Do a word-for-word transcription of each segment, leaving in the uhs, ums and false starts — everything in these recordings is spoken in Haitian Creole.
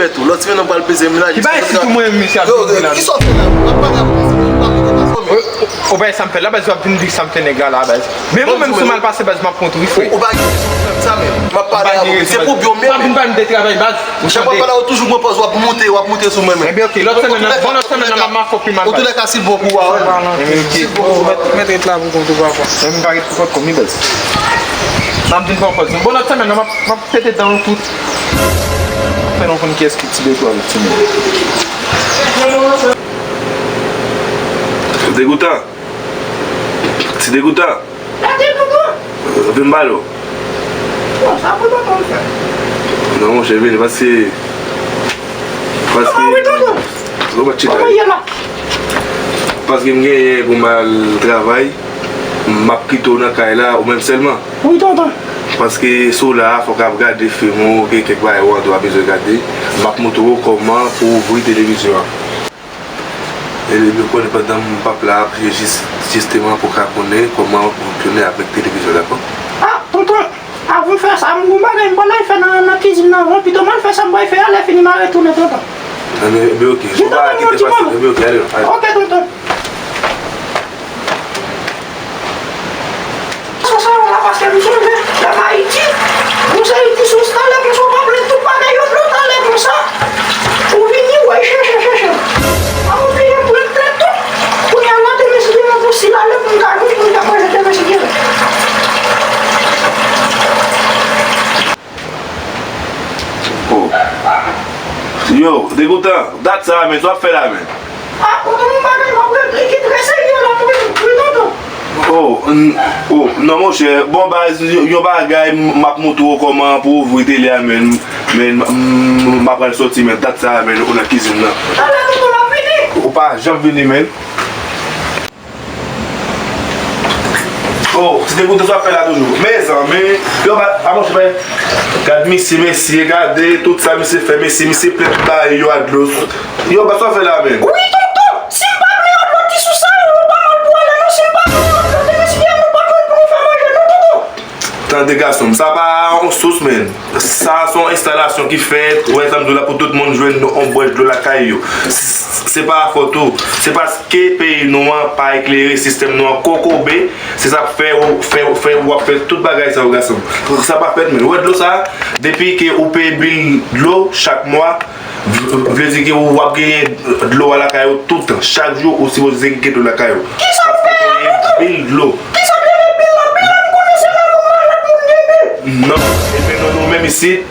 Lòt semèn nan pral peze m la. Ki bagay si tou mwen menm misye ap vin la? Kisa w fè la? M ap pale avè w. Ou bay sa m fè la, baz, w ap vin di sa m fè nèg la la, baz. Men mwen menm si w mal pase, baz, m ap montri, frè. Ou pa gen rezon pou fè m sa, men. M ap pale avè w. Se pou byen w, men. Pa vin ba m de travay, baz. Ou tande? Chak w ap pale, ou toujou pran pòz, w ap moute, w ap moute sou mwen, men. Ebyen, oke, lòt semèn nan, bon, lòt semèn nan, m ap fè w pi mal, baz. Antoulèka, si l bon pou ou a, wè. Ebyen, oke. Si l bon pou ou a. Mèt ret la pou kont ou, papa. Men m ka ret pou kont kòm li, baz. M ap vin pran pòz. Bon, lòt semèn nan, m ap, m ap pete dan nou tout. Fè nou konn kiyès ki ti beto avèk ti moun. Degoutan. Ti degoutan. Gade, tonton. Vin m pale w. Bon, sa pou tonton fè. Non, monchè, vini, paske, paske, kòman w ye la? Paske m genyen pou m al travay, m ap kite w nan kay la, ou menm sèlman. Wi, tonton. Paske si w la, fòk ap gade fim ou, gen kèk bagay ou an tou w ap bezwen gade. M ap montre w kòman pou w ouvri televizyon an. E depi w konnen pandan m p ap la, ap jis, jisteman pou w ka konnen kòman w fonksyone avèk televizyon, dakò? Ah, tonton, avan w fè sa, m gon bagay m pral al fè nan, nan kizin nan, avan, pito m al fè sa m pral fè a, lè fini m a retounen, tonton. Enben, enben, oke. Ou pa kite pase, enben, oke, ale, ale. Oke, tonton. Sa, sa yo la, paske m sonje, lè m Ayiti, yon seri ti sous talè konsa, w pa plen tout bagay yo dlo talè konsa. Ou vini, w al chèche, chèche. A, ou vini, pran tèt tout. Kounye a la, demen si Dye vle, pou si la, lè pou m ka jwenn, pou m ka manje demen si Dye vle. Oh. Yo, degoutan, dat sa a, men, sa w ap fè la, men. Ah, tonton, m pa gen, m ap regle ki trè serye la, wi, wi, tonton. Oh, n-, oh, non, monchè, bon, baz, yon, yon bagay, m, m ap montre w kòman pou ouvri tele a, men, men, m, m, m ap pral soti, men, dat sa a, men, ou nan kizin nan. Talè, tonton, m ap vini. Ou pa janm vini, men. Oh, se te kontan sa w ap fè la toujou. Mezanmi, yo, ba, a, monchè, gad misye, mesye, gade tout sa misye fè, mesye, misye plen tout bagay yo a dlo. Yo, ba, sa w fè la, men? Wi, tonton, si m pa plen yo dlo, ti sous sa yo, yo pa mal pou ale, non, si m pa plen yo dlo, demen si Dye vle, nou pa konn pou nou fè manje, non, tonton. Tande, gason m, sa pa yon sous, men. Sa se yon enstalasyon ki fèt, ou wè sa m di w la, pou tout moun jwenn yon bwèt dlo lakay yo. S-, se pa fòt ou. Se paske peyi nou an pa eklere, sistèm nou an kokobe, se sa k fè ou, fè, fè w ap fè tout bagay sa yo, gason m. Sa pa fèt, men. Ou wè dlo sa, depi ke ou peye bil dlo chak mwa, v-, vle di ke w ap genyen dlo a lakay ou tout tan. Chak jou, ou sipoze gen dlo lakay ou. Kisa w peye a, tonton? Bil dlo. Kisa w peye bil la? Bil la, m konnen se nan moun malad moun gen bil. Non, e men non, nou menm isit,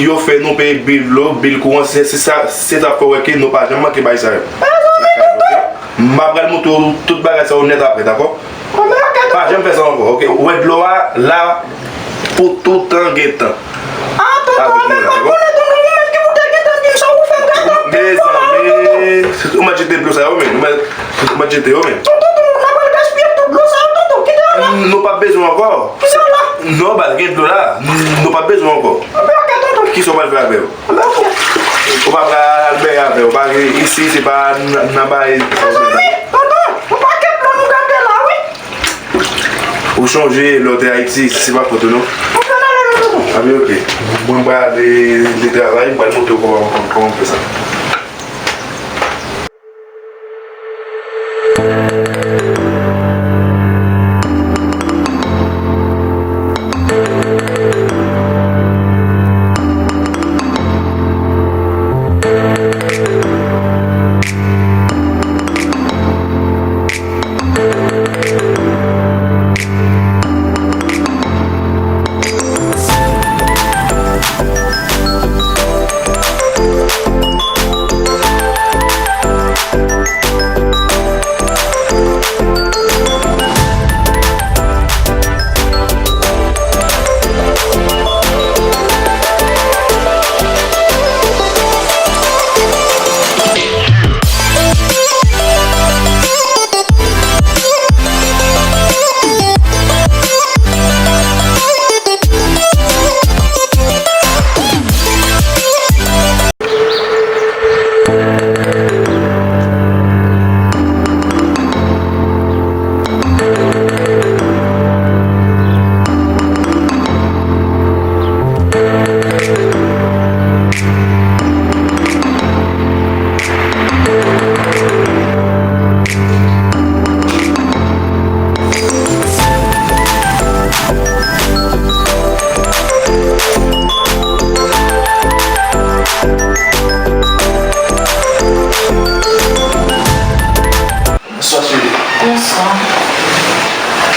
yo fè nou peye bil dlo, bil kouran, se, se sa, se sa k fè w wè ke nou pa janm manke bay sa yo. Mezanmi, tonton. M ap pral montre w tout bagay sa yo nèt apre, dakò? Bon, men oke, tonton. Pa janm fè sa ankò, oke? Ou wè dlo a la pou toutan gen tan. Ah, tonton, men m pa konnen, tonton, ou menm ki pou te gentan di m sa, ou fè m gade anpil dlo la, wi, tonton. Mezanmi, ou mèt jete dlo sa yo, men, ou mèt, ou mèt jete yo, men. Tonton, tonton, n ap al gaspiye tout dlo sa yo, tonton, kite yo la. Nou p ap bezwen ankò. Kite yo la. Non, baz, gen dlo la, nou p ap bezwen ankò. Anben, oke, tonton. Kisa w pral fè avè yo? Anben, oke. Ou pa pral al bèy avè yo, pa gen, isi, se pa nan, nan bay. Mezanmi, tonton, yon pakèt dlo nou gate la, wi. Ou chonje lè w te Ayiti, se pa fòt ou non. Anben, oke. Mwen pral ale travay, m pral montre w kòman, kòman, kòman m fè sa.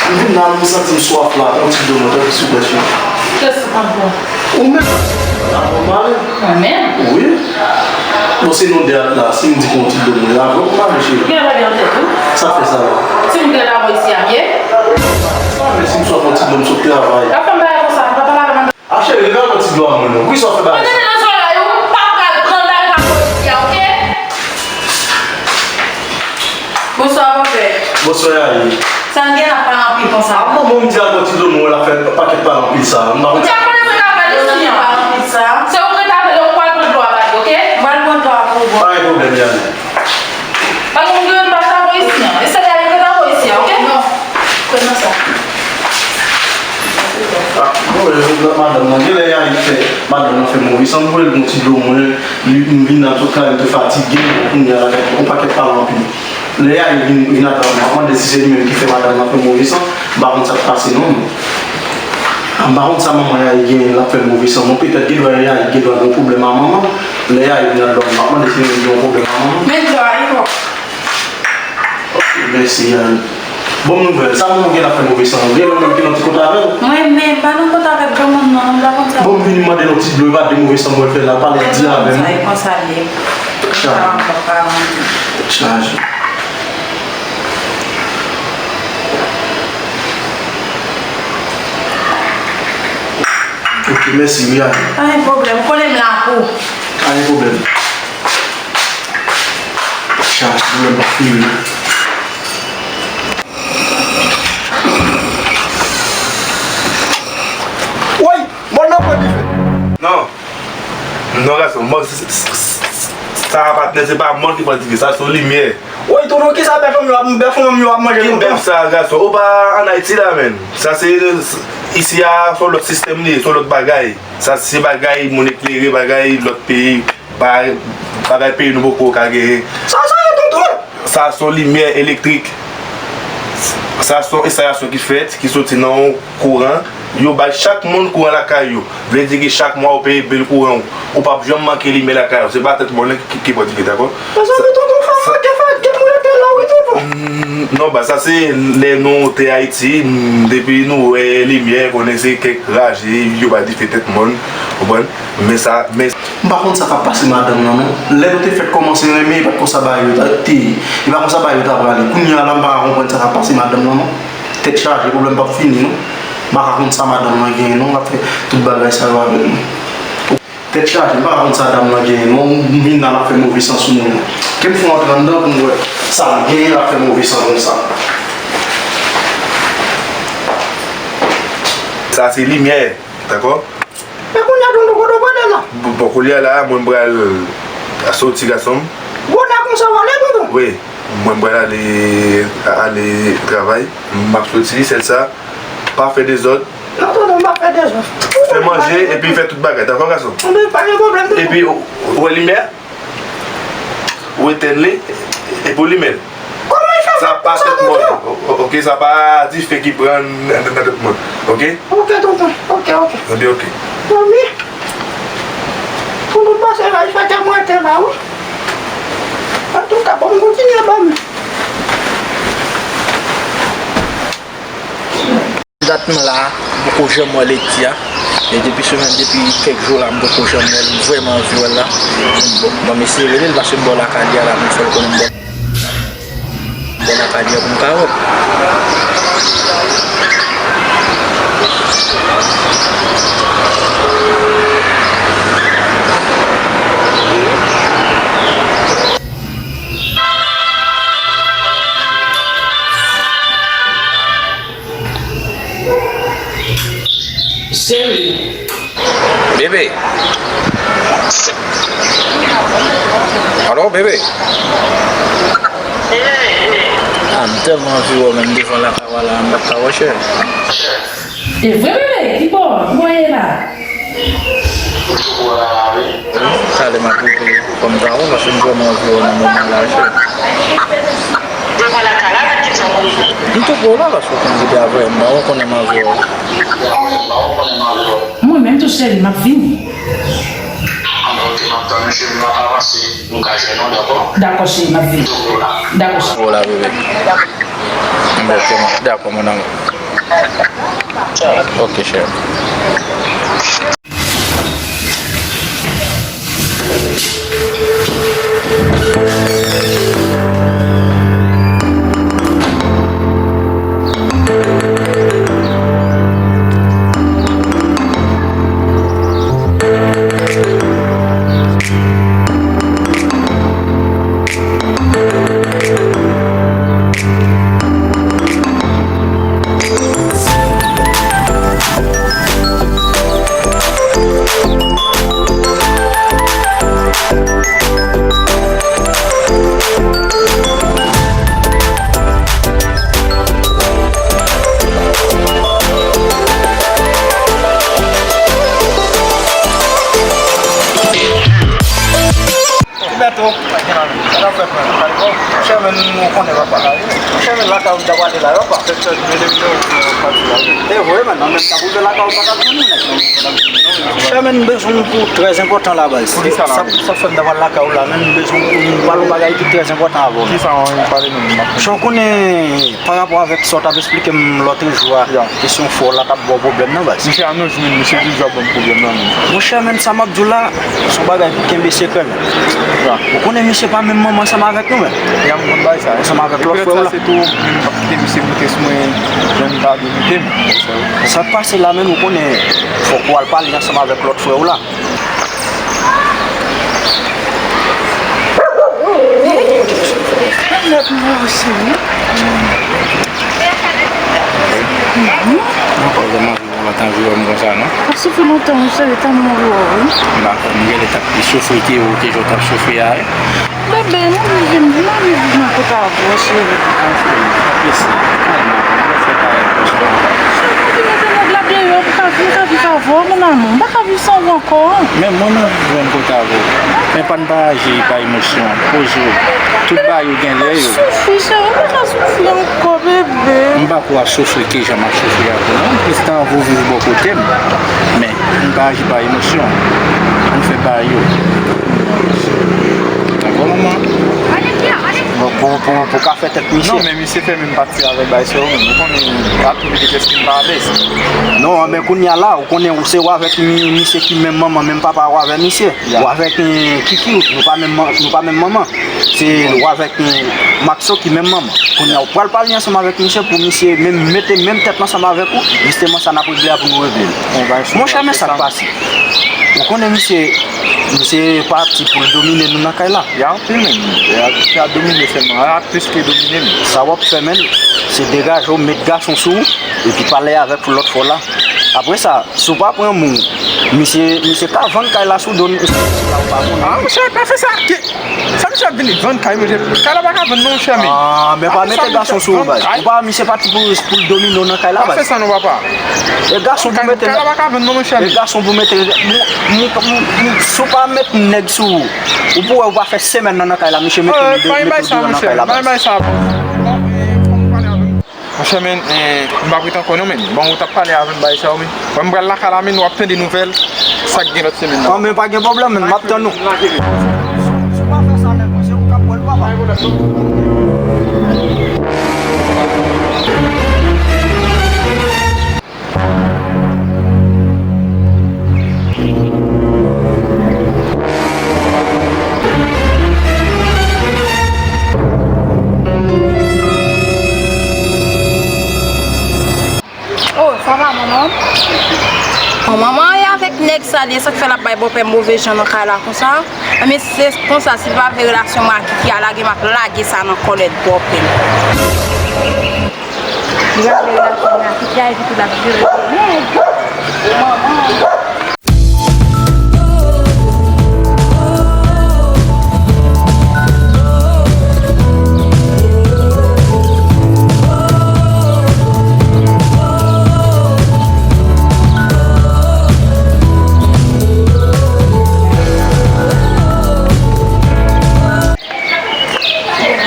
M vin la, m santi m swaf la, yon ti dlo mwen, tanpri, silvouplè, cheri. Kiyès ki pran dlo? Ou menm. Avan m ale. Mwen menm? Wi. Bon, se nou de ak la, si m di pran yon ti dlo mwen, avan m ale, cheri. Ou gen bagay an tèt ou? Sa k fè sa la? Timoun ki rete avè w isi a, ye? Sa, men si m swaf yon ti dlo, m sot travay. Pa fè m bagay konsa, pa pale avè m. A cheri, rale yon ti dlo a mwen non. Poukisa w fè bagay sa? Mwen tande nan zòrèy ou, pa pral pran bagay pa bò isi a, oke? Bonswa, pòpè. Bonswa, Yayi. Sa n gen ap pale anpil konsa? A, manman m di al pran ti dlo mwen, l ap fè pakèt pale anpil sa. M pa konn. Ou te ap konnen sa k ap pale isi an. Pale anpil sa. Se ou k ret avè l, ou pral pran dlo a ba li, oke? Mwen al pran dlo a pou ou. Pa gen pwoblèm, Yayi. Pa gen moun ki ret pa sa pou isi an. E se Yayi ki ret avè w isi an, oke? Non. Kòman sa? Ah, bon, e, madanm nan, genlè Yayi fè, madanm nan fè move san, m voye l gon ti dlo mwen, li, m vin nan tout kay, m te fatige, kounye a la, yon pakèt pale anpil. Lè Yayi vin, vin adan, m ap mande si se li menm ki fè madanm nan fè move san, m pa konn sa k pase non, men. M pa konn sa manman Yayi genyen, l ap fè move san non, petèt gen dwa Yayi gen dwa gen yon pwoblèm a manman. Lè Yayi vin adan, m ap mande si li menm gen yon pwoblèm a manman. Men dlo a, li bon. Ok, mèsi, Yayi. Bon nouvèl, sa moun gen ap fè move san, gen lòt moun ki nan ti kont avè l? Mwen menm, pa nan kont avèk granmoun non, m pa konn sa. Bon, m vin mande l yon ti dlo, e pa de move san mwen fè la, pale di avè m. Mwen konn sa, e konsa l ye. Tèt chaje. Tèt chaje. Ok, mèsi, wi, Yayi. Pa gen pwoblèm, konnen m la pou. Pa gen pwoblèm. Chaje, pwoblèm pa fini non. Woy, mòn nan pran dife. Non. Non, gason, mòn, s-, s-, s-, s-, sa a patnè, se pa mòn ki pran dife, sa se yon limyè. Woy, tonton, kisa bèf fanm yo ap, bèf fanm yo ap manje, tonton? Ki bèf sa, gason? Ou pa ann Ayiti la, menn. Sa se, isi a, se yon lòt sistèm li ye, se yon lòt bagay. Sa se bagay moun eklere, bagay lòt peyi. Pa, bagay peyi nou poko ka genyen. Sa, sa ye, tonton? Sa se yon limyè elektrik. Sa se yon enstalasyon ki fèt, ki soti nan yon kouran. Yo bay chak moun kouran lakay yo. Vle di ki chak mwa ou peye bil kouran ou. Ou p ap janm manke limyè lakay ou. Se pa tèt mòn nan ki, ki pran dife, dakò? Mezanmi, tonton, fè fake, fake, m rete la, wi, tonton. Mm, non, ba, sa se lè nou te Ayiti, mm, depi nou wè limyè, konnen se kèk raje, yo bay dife tèt mòn, konprann? Men sa, men. M pa konn sa k ap pase madanm nan, non. Lè nou te fèk kòmanse renmen, li pa t konsa bagay yo ta, te ye. Li pa konsa bagay yo ta prale. Kounye a la, m pa ka konprann sa k ap pase madanm nan, non. Tèt chaje, pwoblèm p ap fini, non. M pa ka konn sa madanm nan genyen, non. L ap fè tout bagay sa yo avèk mwen. Tèt chaje, m pa ka konn sa dam nan genyen, non. M vin la, l ap fè move san sou mwen. Ke m fè antre anndan pou m wè sa l genyen, l ap fè move san konsa. Sa se limyè, dakò? Men kounye a, tonton, kote w prale la? Bon, bon, kounye a la, mwen pral soti, gason m. Bonè konsa w ale, tonton? Wi, mwen pral ale, ale travay. M ap soti, sèl sa, pa fè dezòd. Non, tonton, m pa fè dezòd. Fè manje, epi fè tout bagay, dakò, gason? Enben, pa gen pwoblèm, tonton. Epi, ou, ou wè limyè a? Ou etèn li, epi w limen l. Kòman l fè fè konsa, tonton? Sa pa tèt mòn. O-, o-, ok, sa pa dife ki pran nan, nan, nan tèt mòn. Ok? Ok, tonton. Ok, ok. Ebyen, ok. Bon, wi. Tonton pase la, li fè tèt mwen etèn la, wi. Antouka, bon, m kontinye ba m. Dat m la, m poko janm wè Leti a. E depi semèn, depi kèk jou la, m poko janm wè l. M vrèman anvi wè l la. Bon, ban m eseye rele l, paske m bò lakay li a la, pou m fè l konnen m bò, m bò lakay li a pou m ka wè l. Cheri. Bebe. Alo, bebe. Ah, m tèlman anvi wè w, menm devan lakay w la, m pa ka wè, cheri. E vre, bebe? Ki bò? Ki bò w ye la? Talè m ap rete, fò m ta wè, paske m vrèman anvi wè w nan moman la, cheri. Devan lakay la, nan ki zòn ou ye? M tou pre w la, paske w konn rete avè m, m pa konnen m anvi wè w. Mwen menm tou, cheri, m ap vini. Anben, ok, m ap tann ou, cheri, m ap avanse, nou ka jwenn ou, dakò? Dakò, cheri, m ap vini. M tou pre w la. Dakò, cheri. Pre w la, bebe. Dakò, mon amour. Ok, chè. Beto, sa k ap fèt, menn? Monchè, menn, ou konnen, papa. Monchè, menn, lakay ou m ta prale la, papa. E vre, menn, nan menm ta pwouve lakay ou pa t ap jwenn ou, nèg. Monchè, menn, m bezwen w pou trè enpòtan la, baz. Pou ki sa la, sa, menn? Sa fè m ta pral lakay ou la, menn, m bezwen w pou m pale yon bagay ki trè enpòtan avè w. Ki sa w anvi pale, menn? Monchè, w konnen, pa rapò avèk sa w t ap esplike m lòt jou a, kesyon fò w la t ap ba w pwoblèm nan, baz. Monchè, a nou jwenn, misye toujou ap ban m pwoblèm nan, menn. Monchè, menn, sa m ap di w la, se yon bagay pou kenbe sekrè, menn. Ou konnen misye pa menm manman ansanm avèk nou, menm. Ya, m konn bagay sa. Ansanm avèk lòt frè w la. Se tou, menm m p ap kite misye moute sou mwen jan m ta dwe moute m. Sa k pase la, menm, ou konnen, fòk ou al pale ansanm avèk lòt frè w la. Lòt mwen osi, wi. Mwen pa vrèman viv yon lòt anviwònman konsa, non. Ap soufri lontan, wi, cheri, tann mwen wè w, wi. M pa kwè, m genlè t ap pi soufri ke ou, ke jan w t ap soufri a, wi. Bebe, m anvi viv, m anvi viv nan kòt avè w, cheri. Anfen, pa prese, kalme, mwen fè bagay pou sa. Cheri, m anvi mete nèg la deyò, pou ka, pou m ka viv avè w, mon amour. M pa ka viv san ou ankò. Men mwen, m anvi jwenn kòt avè w. Men pa n pa aji pa emosyon. Poze w. Tout bagay yo gen lè yo. Soufri, cheri, m pa ka soufri ankò, bebe. M pa kwè w ap soufri ke jan m ap soufri avè w, non. M plis ta anvi w viv bò kote m. Men, m pa aji pa emosyon. Ann fè bagay yo. Dakò, manman? Bon, pou, pou, pou ka fè tèt misye. Non, men misye fè menm pati avèk bagay sa yo menm. Ou konnen, aktivite kès ki m pa alèz. Non, men kounye a la, ou konnen ou se ou avèk mi-, misye ki menm manman, menm papa ou avèk misye. Ou avèk, eh, Kiki, nou pa menm man-, nou pa menm manman. Se ou avèk, eh, Maxo ki menm manman. Kounye a, ou pral pale ansanm avèk misye pou misye menm mete menm tèt l ansanm avèk ou. Jisteman, sa n ap regle a pou nou regle l. Monchè, men sa k pase. Ou konnen misye, misye pati pou l domine nou nan kay la. Y a anpil menm. Y a, y a domine sèlman. Y a plis ke domine menm. Sa w ap fè menm, se degaje w, met gason sou ou, epi pale avèk lòt fò la. Apre sa, si w pa pran mou, misye, misye ka vann kay la sou do n. Ah, monchè, pa fè sa. Ki, sa misye ap vini vann kay, monchè? Kay la pa ka vann non, monchè, men. Ah, men pa mete gason sou ou, baz. Ou pa, misye pati pou, pou l domine w nan kay la, baz. Pa fè sa non, papa. E gason pou mete. Kay la pa ka vann non, monchè, men. E gason pou mete. Si w pa met nèg sou ou, ou pou wè ou pa fè semèn nan nan kay la, misye mete, mete, mete w deyò nan kay la, baz. Monchè, men, eh, m p ap ret ankò non, men. Bon, ou t ap pale avè m bagay sa yo, men. Bon, m pral lakay la, men, w ap tande nouvèl sa k gen lòt semèn nan. Bon, men pa gen pwoblèm, men, m ap tann ou. Si w pa fè sa, nèg, se ou k ap wè l, papa. Oh, sa pa bon non. Bon, manman e avèk nèg sa li ye, sa k fè l ap bay bòpè move jan nan kay la konsa. Ebyen, se konsa, si l pa vle relasyon mwen ak Kiki a lage, m ap lage sa nan kòlèt bòpè l. Li pa vle relasyon mwen ak Kiki a, epi tou l ap jere de nèg. Manman.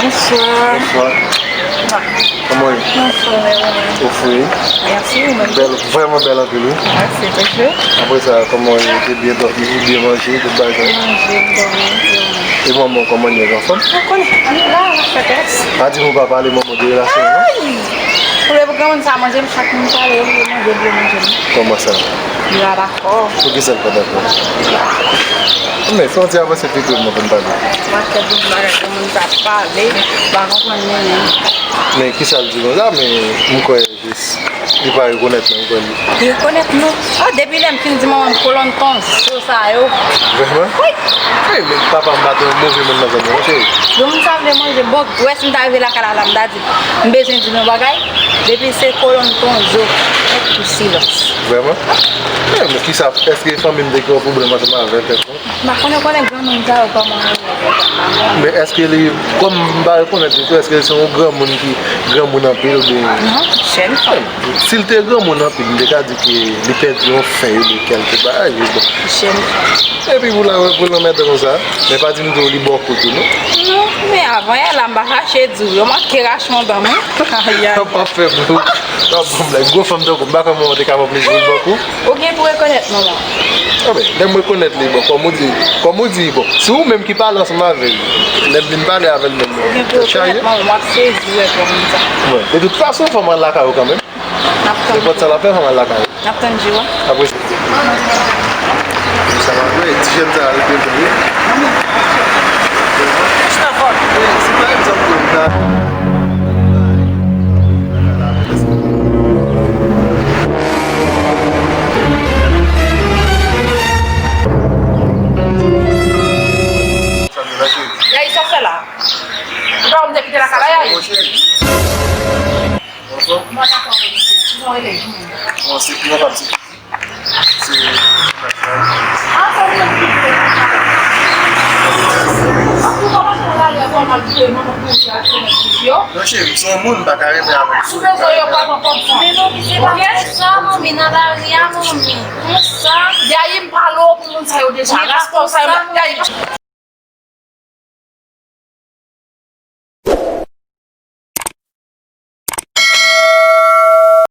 Bonswa. Bonswa. Kòman w ye? Mwen anfòm, e ou menm? Ou fre? Mèsi, ou menm? Bèl, vrèman bèl anpil, wi. Mèsi, toujou. Apre sa, kòman w ye? Te byen dòmi, te byen manje, tout bagay? Manje, m dòmi, e ou menm? E manman w, kòman l ye? Anfòm? Ou konnen, ann la, n ap fè tès. Pa di m ou pa pale manman w de relasyon w, non? Ay! Pou lè pou granmoun sa manje m, chak moun pale, yo vle manje, vle manje m. Kòman sa? Li pa dakò. Poukisa l pa dakò? Men, fè yon ti avanse pi pre mwen pou n pale. Mwen fè tout bagay, granmoun sa pale, m pa konprann li menm. Men, kisa l di konsa? Men, m kwè jis, li pa rekonèt mwen, m kwè li. Rekonèt nou? Oh, depi lè m fin di manman m kolòn ton zo sa yo. Vrèman? Wi. Ey, men papa m pa te yon move moun nan zòn nan, non, cheri. Granmoun sa vle manje, bon, wè si m ta rive lakay la, la m ta di, m bezwen di nou yon bagay. Depi se kolòn ton zo, nèt pou silans. Vrèman? Men, men kisa, èske fanmi m te gen yon pwoblèm ansanm avè l kèlkonk? M pa konnen, konnen granmoun sa yo kòman yo ye, m pa konnen. Men èske li, kòm m pa rekonèt li tou, èske se yon granmoun ki granmoun anpil oubyen? Non, jèn fanm. Si l te granmoun anpil, m te ka di ke li pèdi yon fèy oubyen kèlke bagay, men bon. Jèn fanm. Epi pou la, pou l anmède konsa, men pa di m tou li bòkou tou, non? Non, men avan yè la, m pa kache di w, yo manke rache yon dan mwen. Ayayay. W ap fè bro, w ap ban m lè gwo fanm tankou m, m pa kwè manman te ka pran plezi pou l bòkou. Ou gen pou rekonèt manman. Anben, lè m rekonèt li, bon, kòm ou di, kòm ou di, bon, se ou menm ki pale ansanm avè l. Lè m vin pale avè l menm, ou gen pou rekonèt manman, w ap sezi wè kòm sa. Bon, de tout fason, fò m al lakay ou kanmenm. N ap tann. Se pòt sa l ap fè, fò m al lakay ou. N ap tann Jiwa. Apre sa. Sa va vre, ti jèn sa a rete vre. Chita fò. Se pa egzanp pou m ta. Yayi, sa w fè la? Ou pa wè m te kite lakay la, Yayi? Bonswa. Mwen dakò, mesye. Mwen rele. Mwen se mwen pa ti. Se mwen. Ah, se mwen ki te. Ah, ou pa konn sa la, lè kòman l te, mwen pou yo. Non, cheri, m se yon moun, m pa ka renmen avèk sou. Ou bezwen yo pa konn sa. Men manmi, se pa konsa, manmi, nan lari a, manmi. Konsa. Yayi, m pale w pou moun sa yo deja. Ras konsa, Yayi.